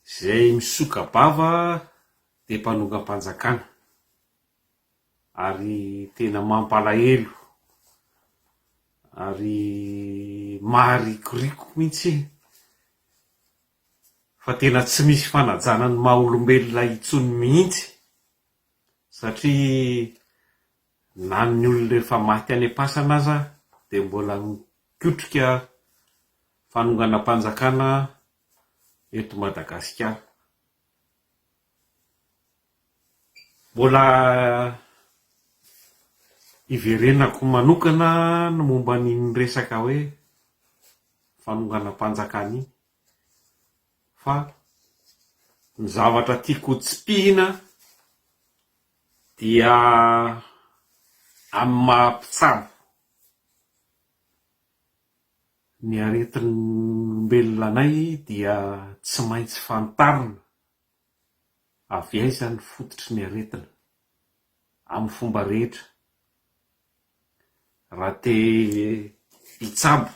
Izay misoka-bava dia mpanongam-panjakana ary tena mampalahelo ary maharikoriko mihitsy fa tena tsy misy fanajana ny maha olombelona intsony mihitsy satria na ny olona efa maty any am-pasana aza dia mbola mikotrika fanonganam-panjakana eto Madagasikara. Mbola hiverenako manokana ny momba an'iny resaka hoe fanonganam-panjakana iny fa ny zavatra tiako ho tsipihina dia amin'ny maha mpitsabo Ny aretin'olombelona anay dia tsy maintsy fantarina avy aiza ny fototry ny aretina, amin'ny fomba rehetra. Raha te hitsabo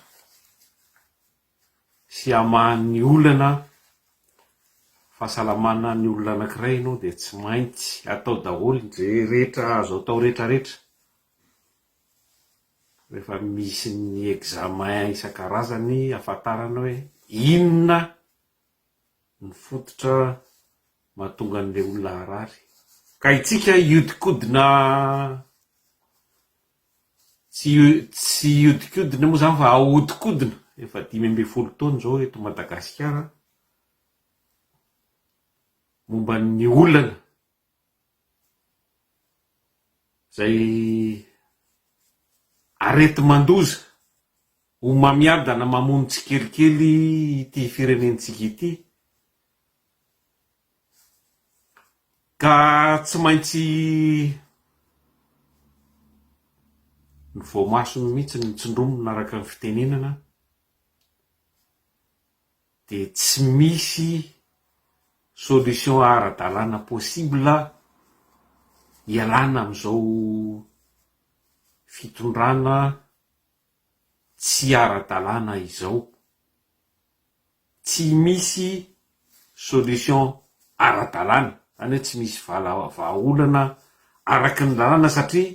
sy hamaha ny olana fahasalamana ny olona anankiray ianao dia tsy maintsy atao daholo izay rehetra azo atao rehetrarehetra. Rehefa misy ny examen isan-karazany ahafantarana hoe inona ny fototra mahatonga an'ilay olona harary. Ka itsika hiodikodina tsy tsy hiodikodina moa zany fa ahodikodina efa 15 taona izao eto Madagasikara momba ny olana Izay areti-mandoza, homamiadana mamono tsikelikely ity firenentsika ity, ka tsy maintsy ny voamasony mihitsy no tsindromina araka ny fitenenana. dia tsy misy solution ara-dalàna possible hialana amin'izao fitondrana tsy ara-dalàna izao. Tsy misy solution ara-dalàna, izany hoe tsy misy vahaolana araka ny lalàna satria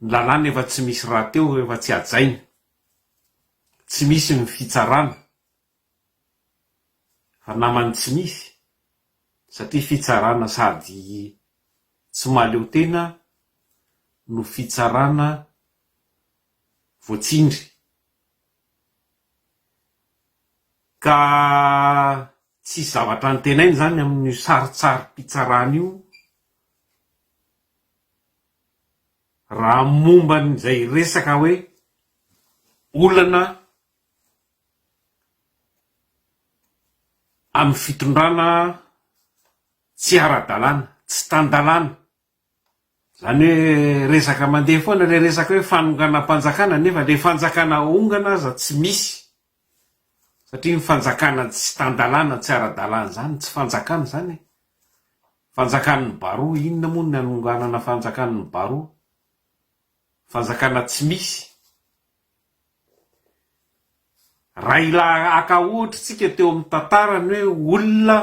ny lalàna efa tsy misy rahateo, efa tsy hajaina. Tsy misy ny fitsarana fa naman'ny tsy misy satria fitsarana sady tsy mahaleo tena no fitsarana voatsindry. Ka tsisy zavatra antenaina izany amin'io sarintsarim-pitsarana io raha momba an'izay resaka hoe olana amin'ny fitondrana tsy ara-dalàna, tsy tan-dalàna. Izany hoe resaka mandeha foana ilay resaka hoe fanonganam-panjakana nefa ilay fanjakana ahongana aza tsy misy. Satria ny fanjakana tsy tan-dalàna, tsy ara-dalàna izany tsy fanjakana izany e. Fanjakan'ny baroa, inona moa ny hanonganana fanjakan'ny baroa? Fanjakana tsy misy. Raha ila haka ohatra isika teo amin'ny tantara ny hoe olona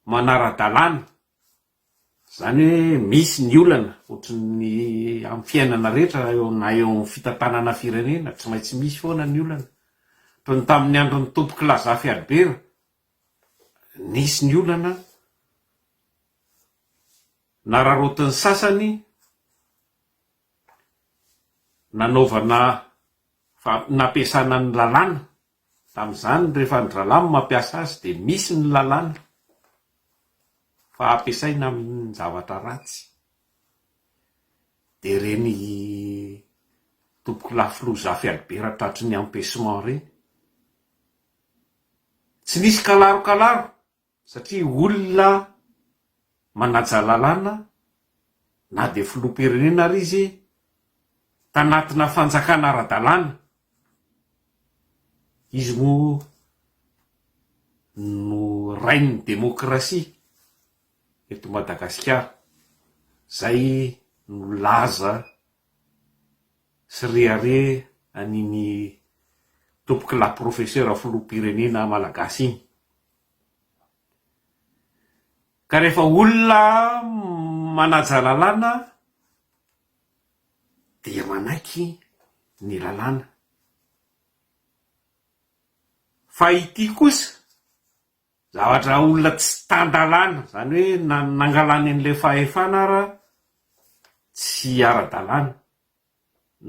manara-dalàna, izany hoe misy ny olana ohatry ny amin'ny fiainana rehetra na eo amin'ny fitantanana firenena, tsy maintsy misy foana ny olana. Toy ny tamin'ny andron'ny tompoko Lazafy Albert, nisy ny olana nararaotin'ny sasany nanaovana fa nampiasana ny lalàna tamin'izany rehefa ny dralamo mampiasa azy dia misy ny lalàna fa ampiasaina amin'ny zavatra ratsy dia ireny tompokolahy filoha Zafy Albert tratry ny empêchement ireny tsy nisy kalaro kalaro Satria olona manaja lalàna na dia filoham-pirenena ary izy tanatina fanjakana ara-dalàna, izy moa no rain'ny demokrasia eto Madagasikara, zay no laza sy rehareha an'iny tompokolahy professeur filoham-pirenena malagasy iny. Ka rehefa olona manaja lalàna dia manaiky ny lalàna. Fa ity kosa, zavatra olona tsy tan-dalàna, izany hoe na ny nangalany an'ilay fahefana ara tsy ara-dalàna.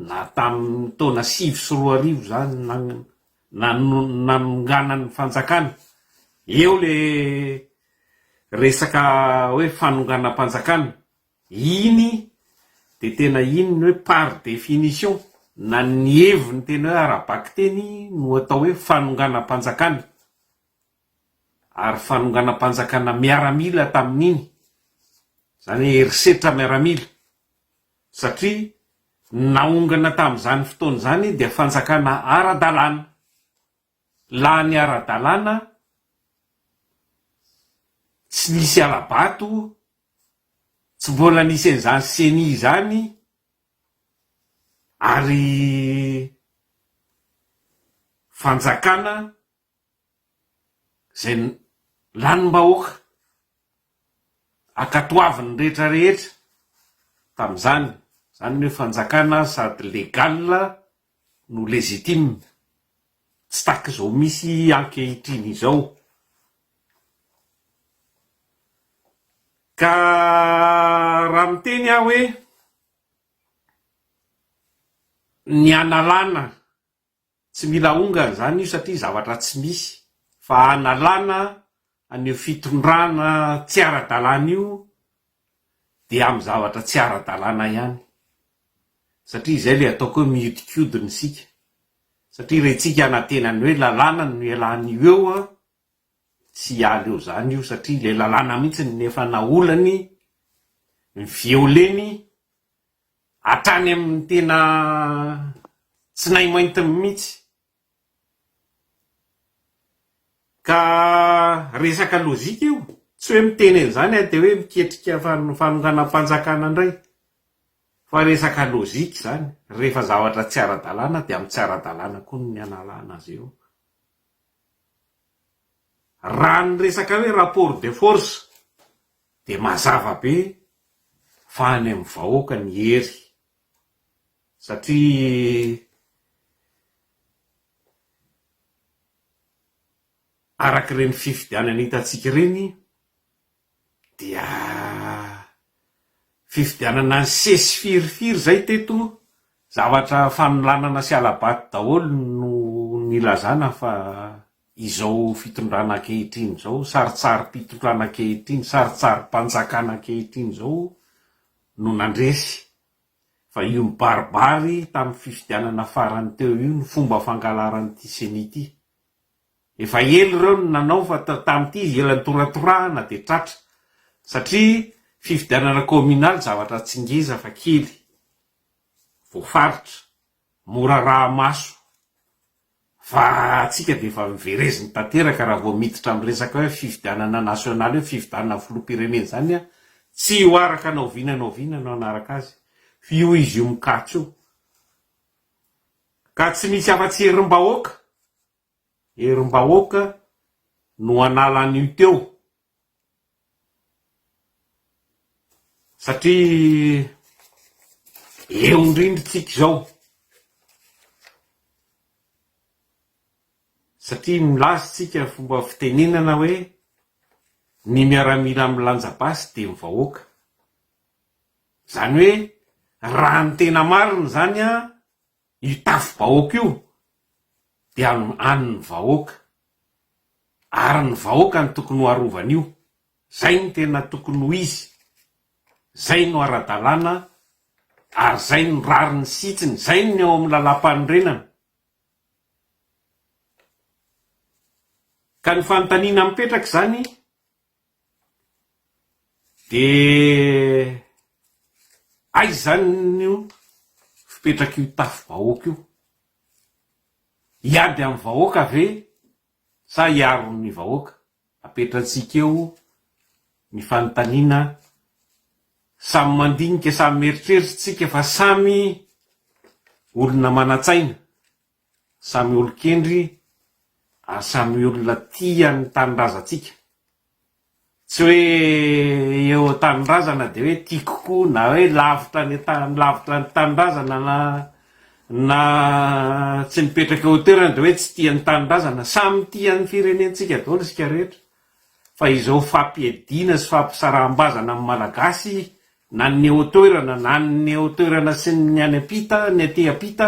Na tamin'ny taona 2009 izany nanonganany fanjakana, eo le resaka hoe fanonganam-panjakana, iny de tena iny ny hoe par définition na ny heviny tena hoe ara-bakiteny no atao hoe fanonganam-panjakana, ary fanonganam-panjakana miaramila tamin'iny, izany hoe herisetra miaramila. Satria ny naongana tamin'izany fotoana izany dia fanjakana ara-dalàna. Lany ara-dalàna, tsy nisy hala-bato, tsy mbola nisy an'izany ceni izany, ary fanjakana izay lanim-bahoaka ankatoavin'ny rehetra rehetra tamin'izany, izany ny hoe fanjakana sady légal no légitime, tsy tahaka izao misy ankehitriny izao. Ka raha miteny aho hoe ny hanalana Tsy mila ahongana izany io satria zavatra tsy misy fa hanalana an'io fitondrana tsy ara-dalàna io dia amin'ny zavatra tsy ara-dalàna ihany satria izay ilay ataoko hoe mihodinkodina isika satria rentsika anantena ny hoe lalàna no ialana io eo an, tsy hiala eo izany io satria ilay lalàna mihitsy no efa naolany, ni-violer-ny Hatrany amin'ny tena tsinay maintiny mihitsy. Ka resaka lojika io, tsy hoe miteny an'izany aho dia hoe miketrika fanonganam-panjakana indray, fa resaka lojika izany, rehefa zavatra tsy ara-dalàna dia amin'ny tsy ara-dalàna koa no analana azy eo. Raha ny resaka hoe rapport de force dia mazava be fa any amin'ny vahoaka ny hery satria araka ireny fifidianana hitantsika ireny dia fifidianana nisesy firifiry izay teto, zavatra fanolanana sy hala-bato daholo no nilazana fa izao fitondrana ankehitriny izao, sarintsarim-pitondrana ankehitriny, sarintsarim-panjakana ankehitriny izao no nandresy fa io mibaribary tamin'ny fifidianana farany teo io ny fomba fangalaran'ity ceni ity. Efa ela ireo no nanao fa tamin'ity izy ela nitoratorahana dia tratra satria fifidianana kaominaly zavatra tsy ngeza fa kely, voafaritra, mora araha-maso fa antsika dia efa mivereziny tanteraka raha vao miditra amin'ny resaka hoe fifidianana nasionaly hoe fifidianana filoham-pirenena izany an, tsy ho araka na oviana na oviana no hanaraka azy fa io izy io mikatso io ka tsy misy afa-tsy herim-bahoaka Herim-bahoaka no hanala an'io teo satria eo indrindra tsika izao satria milaza tsika fomba fitenenana hoe ny miaramila milanja basy dia ny vahoaka, izany hoe raha ny tena marina izany an Io tafi-bahoaka io dia an'ny vahoaka ary ny vahoaka no tokony ho arovana io, zay no tena tokony ho izy, zay no ara-dalàna ary zay no rariny sy hitsiny, zay no ao amin'ny lalàmpanorenana. Ka ny fanontaniana mipetraka izany Dia aiza izany io fipetrak'io tafi-bahoaka io? Hiady amin'ny vahoaka ve sa hiaro ny vahoaka? Apetrantsika eo ny fanontaniana, samy mandinika samy mieritreritra tsika fa samy olona manan-tsaina, samy olon-kendry ary samy olona tia ny tanindrazantsika. Tsy hoe eo an-tanindrazana dia hoe tiako koa na hoe lavitra any an-tany lavitra ny tanindrazana na na tsy mipetraka eo an-toerana dia hoe tsy tia ny tanindrazana. Samy tia ny firenentsika daholo isika rehetra. Fa izao fampiadiana sy fampisaraham-bazana amin'ny Malagasy na ny eo an-toerana na ny eo an-toerana sy ny any am-pita, ny aty am-pita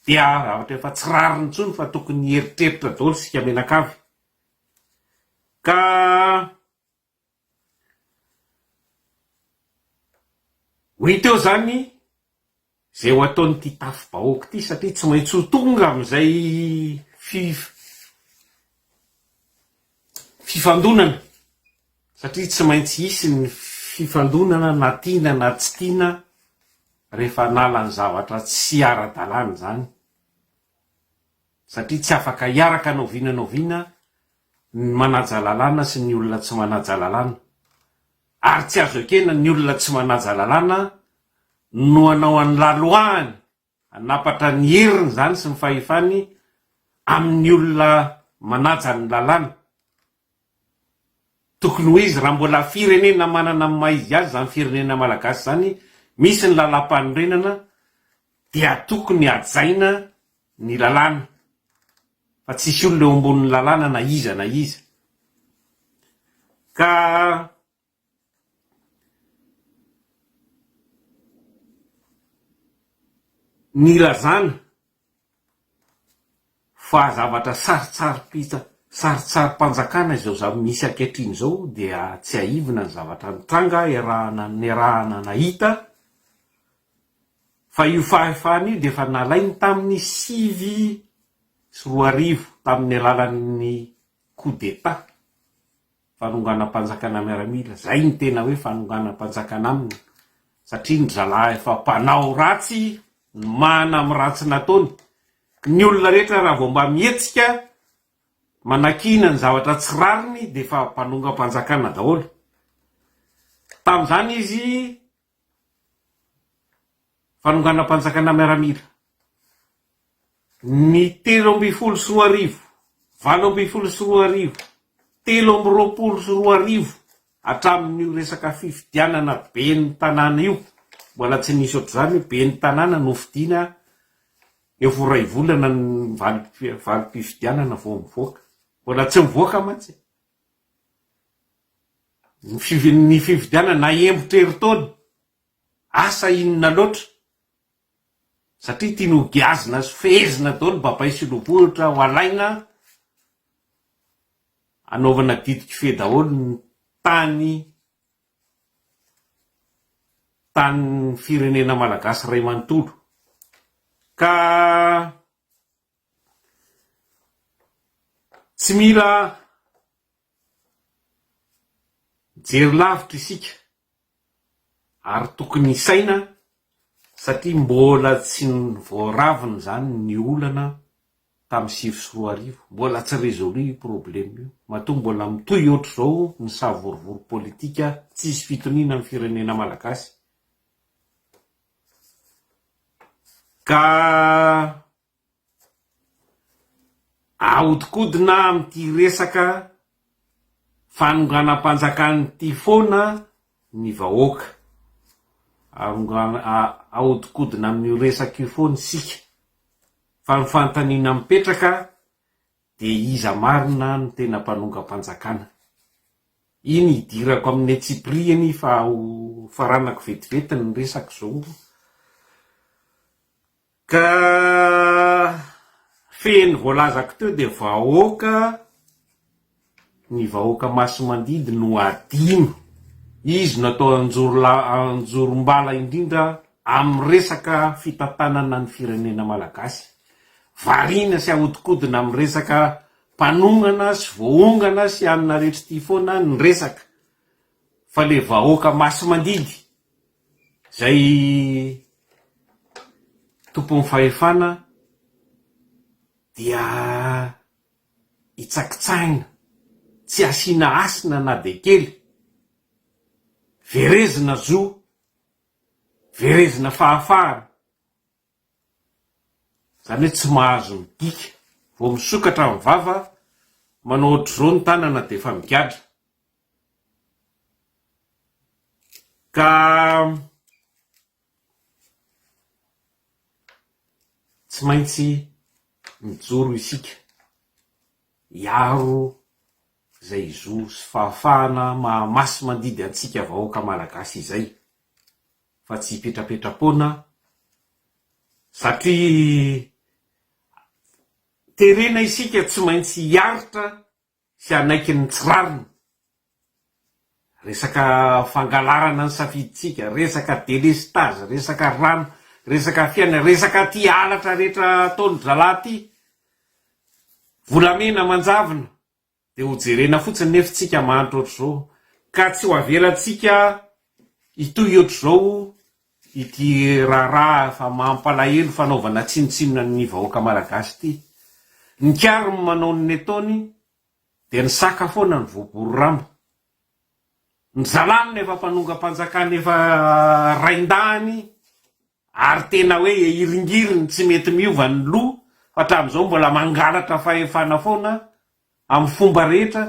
dia zavatra efa tsy rariny intsony fa tokony hieritreritra daholo isika mianakavy. Ka ho hita eo izany izay ho ataon'ity tafi-bahoaka ity satria tsy maintsy ho tonga amin'izay fifandonana satria tsy maintsy hisy ny fifandonana na tiana na tsy tiana rehefa hanala ny zavatra tsy ara-dalàna izany. Satria tsy afaka hiaraka na oviana na oviana ny manaja lalàna sy ny olona tsy manaja lalàna. Ary tsy azo ekena ny olona tsy manaja lalàna no hanao an'i la loi-ny, hanapatra ny heriny izany sy ny fahefany amin'ny olona manaja ny lalàna. Tokony ho izy raha mbola firenena manana ny maha izy azy izany firenena malagasy izany, misy ny lalàmpanorenana dia tokony hajaina ny lalàna fa tsisy olona eo ambonin'ny lalàna na iza na iza. Ka nilazana fa zavatra sarintsarim-pita, sarintsarim-panjakana izao zava-misy ankehitriny izao dia tsiahivina ny zavatra nitranga iarahana niarahana nahita fa io fahefana io dia efa nalainy tamin'ny 2009 tamin'ny alalan'ny coup d'Etat, fanonganam-panjakana miaramila, zay ny tena hoe fanonganam-panjakana aminy satria ny zalahy efa mpanao ratsy ny mana amin'ny ratsy nataony, ny olona rehetra raha vao mba mihetsika manakiana ny zavatra tsy rariny dia efa mpanongam-panjakana daholo, tamin'izany izy Fanonganam-panjakana miaramila. Ny 2013, 2018, 2023 hatramin'io resaka fifidianana ben'ny tanàna io, mbola tsy nisy ohatr'izany hoe ben'ny tanàna nofidiana efa ho iray volana ny valim-pifidianana vao mivoaka. Mbola tsy mivoaka mantsy e. Ny fifidianana nahemotra herintaona. Asa inona loatra? Satria tiany ho giazina sy fehezina daholo babay sy lovohitra ho alaina anaovana didikifehy daholo ny tany tanin'ny firenena malagasy iray manontolo. Ka tsy mila mijery lavitra isika ary tokony hisaina satria mbola tsy voaravina izany ny olana tamin'ny 2009, mbola tsy résolu io problème io, matoa mbola mitohy ohatr'izao ny savorovoro politika tsisy fitoniana amin'ny firenena malagasy. Ka Ahodikodina amin'ity resaka fanonganam-panjakana ity foana ny vahoaka. Ahodikodina amin'io resaka io foana isika. Fa ny fanontaniana mipetraka dia iza marina no tena mpanongam-panjakana? Iny hidirako amin'ny antsipirihany fa ho faranako vetivety ny resaka izao. Ka fehiny voalazako teo dia vahoaka, ny vahoaka masimandidy no adino, izy no atao anjorombala indrindra amin'ny resaka fitantanana ny firenena malagasy. Variana sy ahodikodina amin'ny resaka mpanongana sy voaongana sy anona rehetra ity foana ny resaka fa le vahoaka masimandidy Izay tompon'ny fahefana dia hitsakitsahina, tsy asiana hasina na dia kely, verezina zo, verezina fahafahana, izany hoe tsy mahazo midika, vao misokatra ny vava manao ohatr'izao ny tanana dia efa migadra. Ka tsy maintsy mijoro isika hiaro izay zo sy fahafahana maha masi-mandidy antsika vahoaka malagasy izay fa tsy hipetrapetra-poana satria terena isika tsy maintsy hiaritra sy hanaiky ny tsy rariny. Resaka fangalarana ny safidintsika, resaka delestazy, resaka rano, resaka fiainana, resaka ty halatra rehetra ataon-dry zalahy ty, volamena manjavona, dia ho jerena fotsiny nefa tsika mahantra ohatr'izao, ka tsy ho avelantsika hitohy ohatr'izao ity raharaha fa mampalahelo fanaovana tsinontsinona ny vahoaka malagasy ity. Ny kary no manao ny nataony dia ny saka foana no voabory rambo. Ny zalahy no efa mpanongam-panjakana efa raindahiny ary tena hoe iringiriny tsy mety miova ny loha fa hatramin'izao mbola mangalatra fahefana foana amin'ny fomba rehetra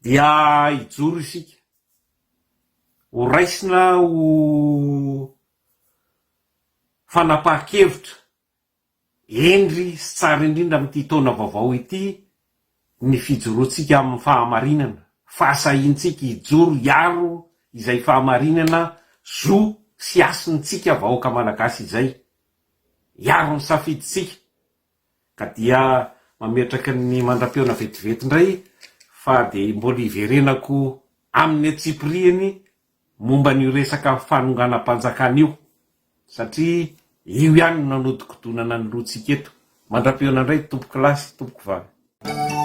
dia hijoro isika. Ho raisina ho fanapahan-kevitra hendry sy tsara indrindra amin'ity taona vaovao ity ny fijoroantsika amin'ny fahamarinana, fahasahiantsika hijoro hiaro izay fahamarinana, zo sy hasintsika vahoaka Malagasy izay, hiaro ny safidintsika. Ka dia mametraka ny mandra-pihaona vetivety indray fa dia mbola hiverenako amin'ny antsipirihany momba an'io resaka fanonganam-panjakana io satria io ihany no nanodikodonana ny lohantsika eto. Mandra-pihaona indray tompokolahy sy tompokovavy.